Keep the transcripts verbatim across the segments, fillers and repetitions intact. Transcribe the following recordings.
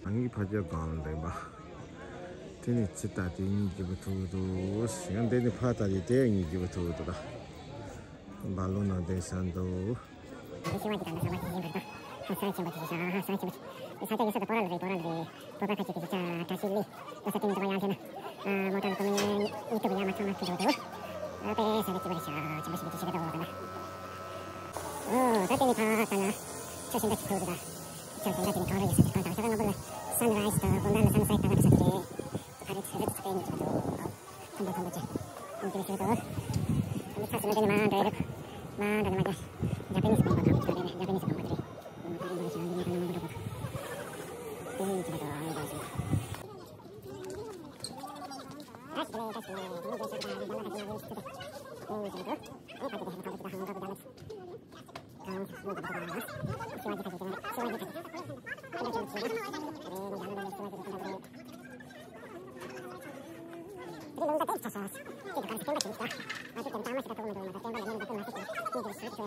ང་གཉིས་ཕར་ཕྱོགས་སྒང་ལ་འདྲེན་པ། དེ་ནས་ཚུར་ལྟ་དེ་གཉིས་བརྗེ་པོ་ཐུག་འདུག་ཡང་དེ་ནས་ཕར་ལྟ་དེ་དེ་གཉིས་བརྗེ་པོ་ཐུག་འདུག་ད། བ་ལོ་ན་དེ་ས་འདུག་ཨ་ནི་ཤི་བ་གི་དང་ས་བ་གི་ཡིན་པར་ད། ཧ་སང་ཆེན་པོ་དེ་ཤ་ཧ་སང་ཆེན་པོ་དེ། ས་ཆ་ཡིན་ས་དུ་པོ་ར་ལ་རེད་པོ་ར་ལ་རེད། བོད་པ་ཁ་ཆེ་དེ་ཤ་བཀྲ་ཤིས་ལི། ལོ་ས་ཏི་ནི་དུ་བ་ཡང་ལྷན་ན། མོ་ཏ་ལ་ཀོ་མི་ནི་ཏུ་བ་ཡ་མ་ཚང་མ་ཁི་འགྲོ་འདུག་ཨ་པེ་ས་ག་ཅི་བ་རེད་ཤ་ཆེན་པོ་ཞིག་གི་ཤ་ག་དོ་བ་ད་ན། ཨོ་ད་དེ་ནི་ཕ་ས་ན། ཆ་ཤིན་ད་ཅི་ཐུག་འདུག་ད། ཆ་ཤིན་ད་དེ་ནི་གང་རེད་ཡ་ས་ཅི་གང་ད་ཤ་ག་ང་པོ་ལ་སན་ར་ཡི་སི་དང་གོམ་ད་ལ་སན་སའི་ད་ག་ད་ཤ་ཅི་རེད། ཕ་རི་ཚེ་རི་ཚེ་ནི་ཅི་འདུག་ཁོང་པ་ཁོང་པ་ཅན། ཁོང་ཅན་ཞིག་ཏུ། ཁོང་ཚ་སུ་མ་ཅན་མ་འདྲ་རེད། མ་འདྲ་ནི་མ་འདྲ། ཇ་པ་ནི་སི་ཁོང་པ་ཁོང་ཅན་རེད། ཇ་པ་ནི་སི་ཁོང་པ་ཅན་རེད། ཁོང་པ་ཁོང་པ་ཅན་རེད། ཁོང་པ་ཁོང་པ་ཅན་རེད། ཁོང་ཅན་ཞིག་ཏུ། ཁོང་ཅན་ཞིག་ཏུ། ཁོང་ཅན་ཞིག་ཏུ། ཁོང་ཅན་ཞིག་ཏུ།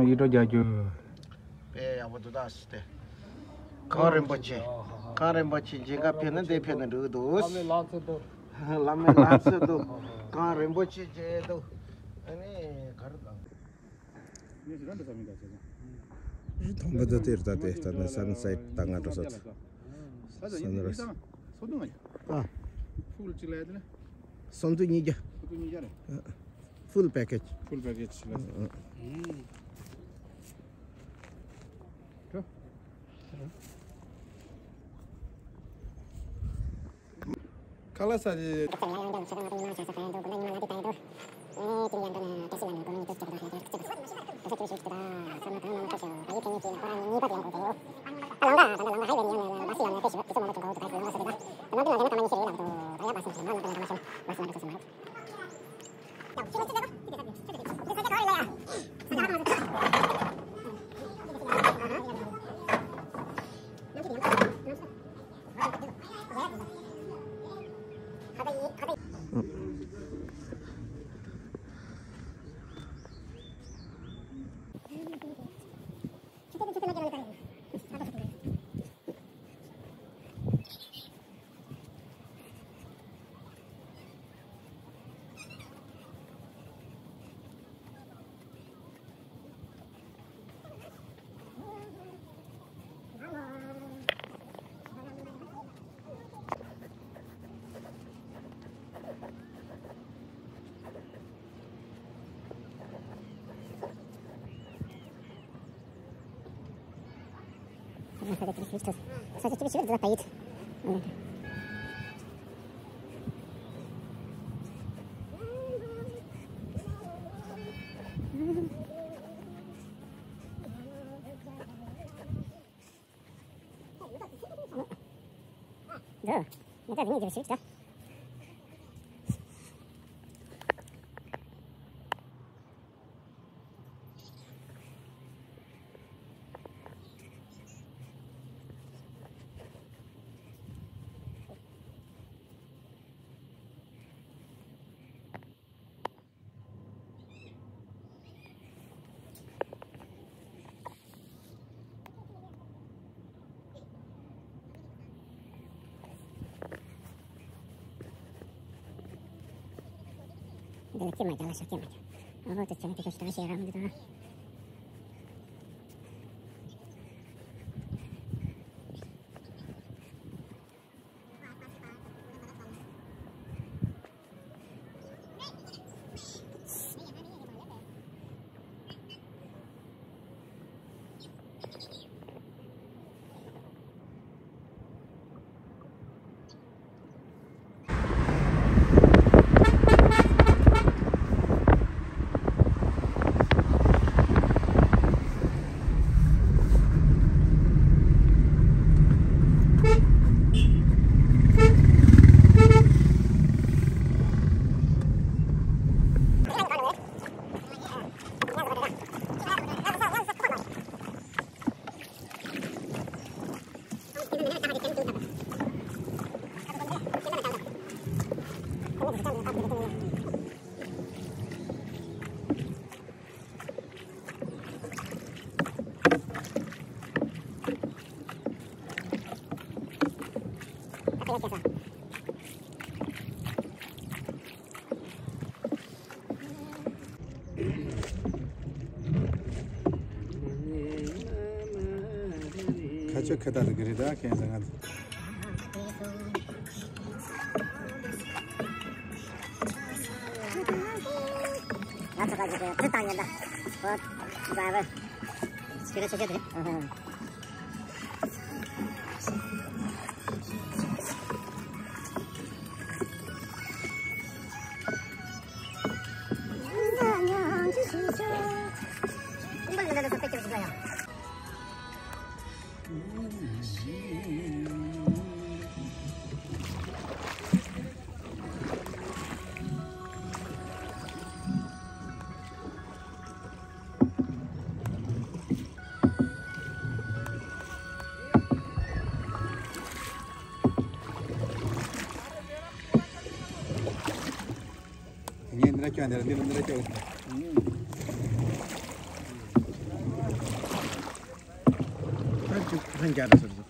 ཡིག་འབྲུ་རྒྱག་རྒྱུ། དཔེ་ཡག་པོ་འདུག་ད་ཟེར་ཏེ། གངས་རིན་པོ་ཆེ། གངས་རིན་པོ་ཆེ་མཇལ་ཁ་ཕེབས་ན་འདི་ཕེབས་ན་འགྲིག་འདུག་བླ་མའི་ལག་ཚོད་འདུག་བླ་མའི་ལག་ཚོད་འདུག་གངས་རིན་པོ་ཆེ་མཇལ་འདུག་ཨ་ནི་ག་རེ་དང་། ཐོང་པ་ད་དེར་ད་དེ་ད་ནི་སན་སའིད་ད་ང་འགྲོ་ས་ཚོ། སན་ར་སོ་དུ་ང་ཨ། ཕུལ་གཅིག་ལ་ཡ་དེ་ལ། སོ་དུ་ཉིས་བརྒྱ། སོ་དུ་ཉིས་བརྒྱ་རེད། ཕུལ་པེ་ཀེ་ཇི། ཕུལ་པེ་ཀེ་ཇི་ལ། ཁ་ལག་ཟ་རེད། ས་ཆ་ཅི་ཞིག་ཐུབ། ས་ཆ་ཅི་ཞིག་འདི་ལ་ཕ་ཡིད། འདི་ངས་ད་ངས་ཀྱི་ཞིག་ད། འདི་ལ་སྐྱེ་མ་རྒྱག་ལ་ཤ་སྐྱེ་མ་རྒྱག་ཨ་ཧོ་ད་ཅང་དེ་ག་ཤ་ཤེས་རང་མི་འདུག་ད། ཁ་ཆོ་ཁ་ད་རི་གི་རི་ད་ཁན་ཟ་ང་། ང་ཚོ་ཁ་ཆོ་ཁ་ཆོ་ད་ཉན་ད། ཨོ། ཌ་རའི་ཝར། ཁྱེད་ཀྱི་ཆེ་ཆེ་དེ། ཨ་ཧ། ངས་འདི་འདྲ་སྐྱོན་འདི་འདི་འདྲ་སྐྱོན། ཨ་ཅིག་ཧན་རྒྱ་ར་སོ་སོ།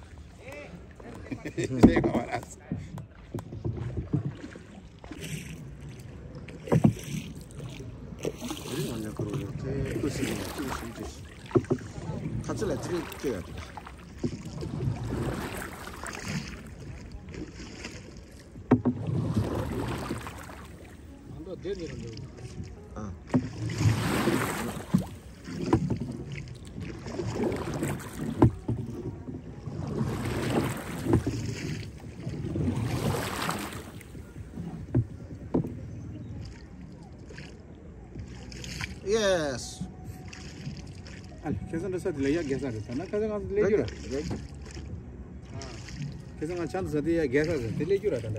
ཟེར་ག་བ་ར། རི་ང་ཉ་ཁོ་རོ་ཡོད་དེ་ཁོ་སི་རི་ང་ཅིག་ཞིག་ཅིག་ཁ་ཚི་ལ་ཚི་རི་སྐྱོ་ཡ་དེ། ང་ཚོ་བསྡད་ནས་རང་འདྲ། ཨ། Yes. ཨ་ལ་ཁེ་བཟང་འདྲ་ས་དེ་ལ་ཡ་རྒྱལ་ས་རེད་ད་ན་ཁ་སང་ང་ཚོ་ལས་རྒྱུ་ར། ཁེ་བཟང་ང་ཆང་དུ་ས་དེ་ཡ་རྒྱལ་ས་རེད་དེ་ལས་རྒྱུ་ར་ད་ལ།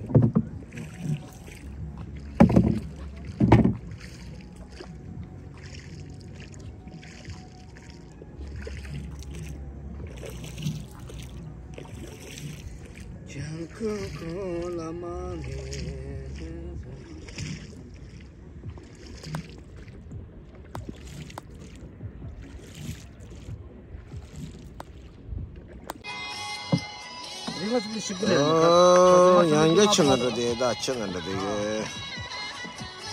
ལྗང་ཁུ་ཁོ་ལ་མ་ནས། རིག་པ་ཚོ་ཞིག་གི་རེད། ཨོ། ཡང་བསྐྱར་ཆུ་ང་འགྲོ་དེ་ད་ཆུ་ང་འགྲོ་དེ་ཡོད།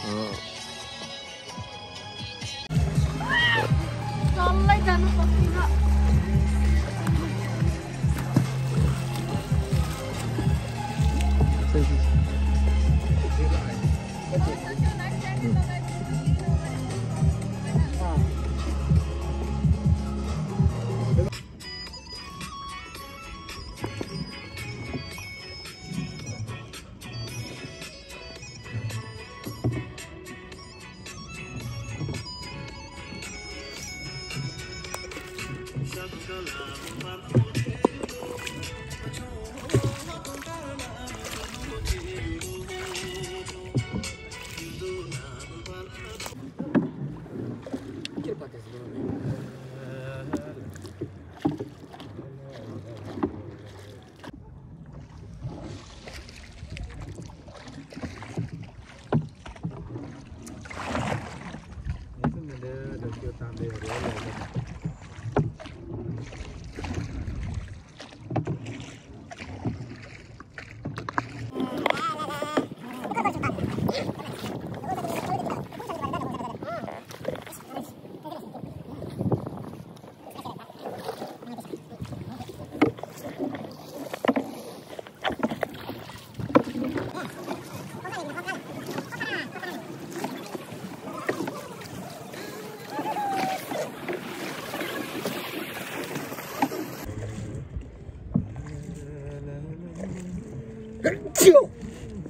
ཨོ།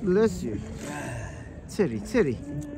Bless you. ཚེ་རིང་ཚེ་རིང་།